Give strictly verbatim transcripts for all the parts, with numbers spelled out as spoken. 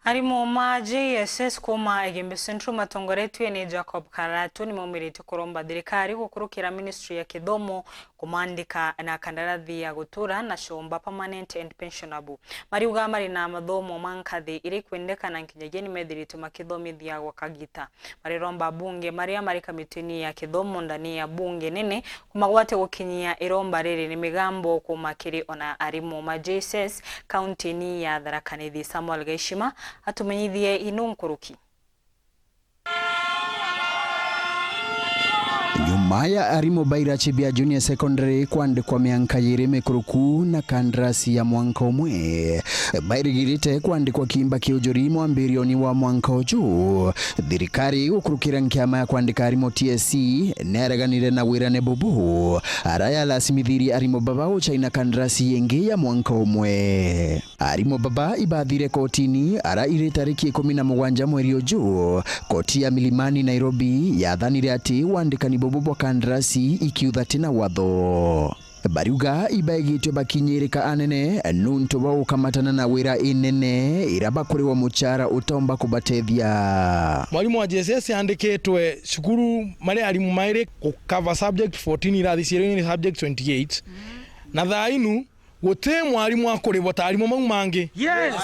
Arimu ma J S S kuuma Igembe Central matongoretue ni Jacob Karatu nimaumirite kuromba thirikari gukurukira Ministry ya Kithomo kumandika na kandarathi ya gutura na comba, permanent and pensionable. Mariuga mari na mathomo ma nkathi iria ikwendekana, nkinyagia nimethiritwe makithomithia gwa kagita. Mariromba abunge maria mari kamitini ya kithomo ndani ya bunge nene kumagwatia gukinyia iromba riri ni migambo kuuma kiri ona arimu ma J S S kaunti-ini ya Tharaka Nithi. Samuel Gaishima atumenyithie inu nkuruki. Nyuma ya arimu ba irachi bia junior secondary kwandikwa mianka yiri mikuruku na kandarasi ya mwanka umwe, bairigirite kwandikwa kiimba kia ujuri mwambirioni wa mwanka uju. Thirikari gukurukira nkiama ya kwandika arimu T S C nereganire na wirane bubu, ara yalasimithirie arimu baba uchaina kandarasi ingi ya mwanka umwe. Arimu baba ibathire kotini, ara iri tariki ikumi na mugwanja mweri uju, koti ya Milimani Nairobi yathanire ati wandikani bubu bwa kandarasi ikiutha ti na watho. Bariuga ibaigitwe bakinyirika anene nuntu bwa gukamatana na wira inene ira bakuriwa muchara utomba kubatethia. Mwarimu wa J S S aandikitwe cukuru mari arimu mairi gukava subject fourteen, irathi ciiri ni subject twenty-eight. Na thaa inu guti mwarimu akuribwa ta arimu mau mangi. Yes.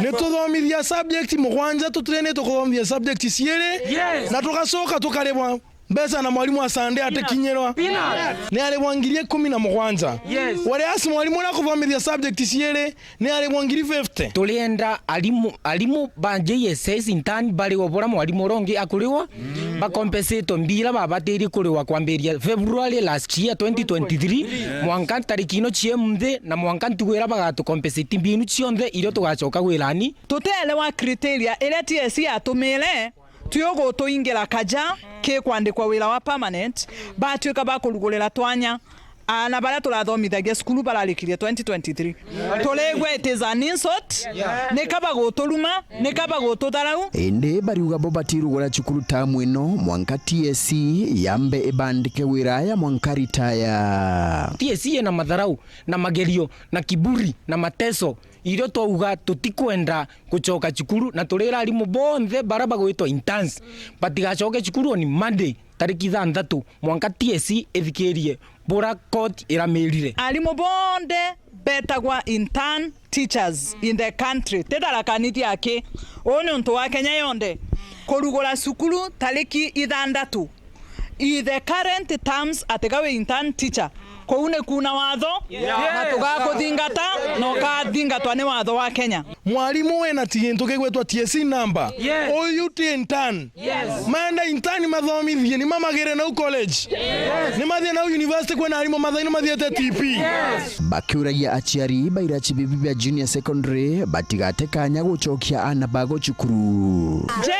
Ni tuthomithia subject mugwanja, tutirene tukuthomithia subject ciiri. Yes. Na tugacoka tukaribwa mbeca na mwarimu wa Sunday atikinyirwa. Peanuts. Ni aribwa ngiri ikumi na mugwanja. Yes. Whereas mwarimu uria akuthomithia subject ciiri ni aribwa ngiri fifty. Turienda arimu, arimu ba J S S in turn bariwe bura mwarimu uria ungi akuriwa, mm, bakompensatwe mbia iria babatirie kuriwa kwambiria February last year twenty twenty-three, mwanka tariki ino cia munthi na mwanka ntugu iria bagatukompensate mbia inu cionthe irio tugacoka wirani. Tuteelewa criteria iria T S C yatumire twi ugutuingira kaja ki kwandikwa wira wa permanent, batuika ba kurugurira twanya aana baria turathomithagia cukuru bararikirie twenty twenty-three. Turigua it is an insult, nika baguturuma, nika bagututharau. Indi bariuga bo batirugura cukuru tamu ino mwanka T S C yambe ibandike wira ya mwanka ritaya. T S C ina matharau na magerio na kiburi na mateso irio twauga tutikwenda gucoka cukuru, na turira arimu bonthe bara bagwitwa interns batigacoke cukuru on Monday tariki ithanthatu mwanka T S C ithikirie bura court iramirire. Arimu bonthe betagwa intern teachers in the country, ti Tharaka Nithi aki. Uu ni untu wa Kenya yonthe kurugura cukuru tariki ithanthatu. In the current terms, atiga wi intern teacher, kuu ni kuuna watho, na tugakuthingata, na ukathingatwa ni watho wa Kenya. Mwarimu wina ti gintu kigwitwa T S C number. Yes. Uyu ti intern. Yes. Maenda intern mathomithie, ni mamagire nau college. Yes. Ni mathie nau university, kwina arimu mathaino mathiete T P. Yes. Bakiuragia aciari ba irachi bibi bia junior secondary batigate kanya gucokia aana bao cukuru. J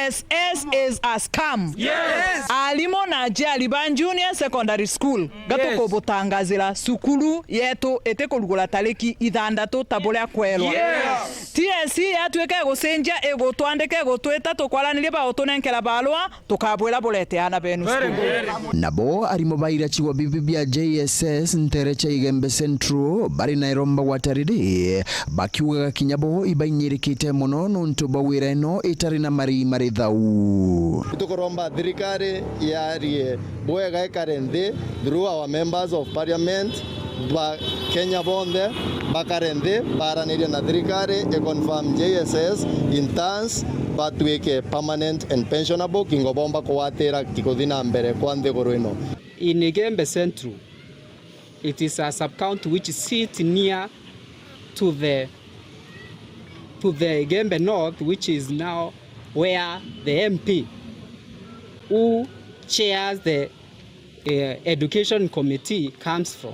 S S is a scam. Yes. Arimu na aciari ba junior secondary school, gatukubutangazira cukuru yetu itikurugura tariki ithanthatu ta buria kwerwa. Yes. T S C yatuika igucenjia, igutwandika, igutwita, tukwaranirie, bagutunenkera barua, tukabwira burete aana benu cukuru. Nabo arimu ba irachigwa bibi bia J S S ntere cia Igembe Central bari na iromba gwatariri, bakiugaga kinya bo ibainyirikite mono nontu bwa wira ino itari na marii mari thau. Tukuromba thirikari yarie bwega, ikare nthi through our members of parliament, ba Kenya bonthe bakare nthi, baranirie na thirikari, i confirm J S S interns batwike permanent and pensionable, kingo bomba kugwatira kiguthi na mbere kwa nthiguru ino. In Igembe Central, it is a sub-county which sit near to the, to the Igembe North, which is now where the M P who chairs the, uh, education committee comes from.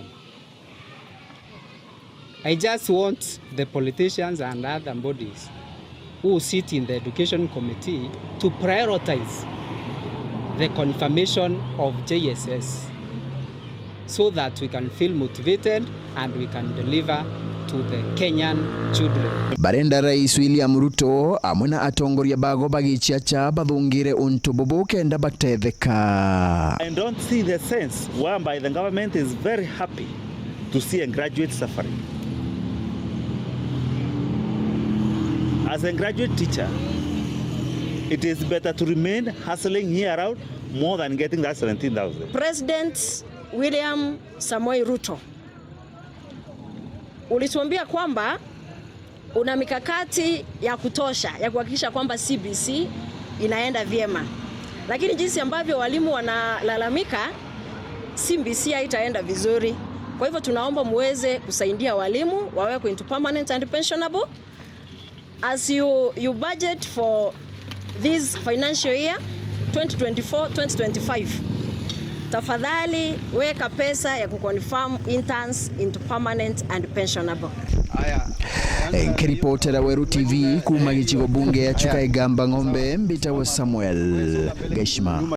I just want the politicians and other bodies who sit in the education committee to prioritize the confirmation of J S S so that we can feel motivated and we can deliver to the Kenyan children. Barenda Rais William Ruto amwe na atongoria bago bagichiacha bathungire untu bubu kenda batetheka. I don't see the sense whereby the government is very happy to see a graduate suffering. As a graduate teacher, it is better to remain hustling here around more than getting that seventeen thousand. President William Samoei Ruto, ulituambia kwamba una mikakati ya kutosha ya kuhakikisha kwamba C B C inaenda vyema, lakini jinsi ambavyo walimu wanalalamika, C B C haitaenda vizuri. Kwa hivyo tunaomba muweze kusaidia walimu wawekwe into permanent and pensionable as you, you budget for this financial year twenty twenty-four, twenty twenty-five. Tafadhali weka pesa ya kuconfirm interns into permanent and pensionable. Nkiripotera Weru T V kuuma gicigo bunge ya Chuka Igamba Ng'ombe, mbitagwa Samuel Gaishima.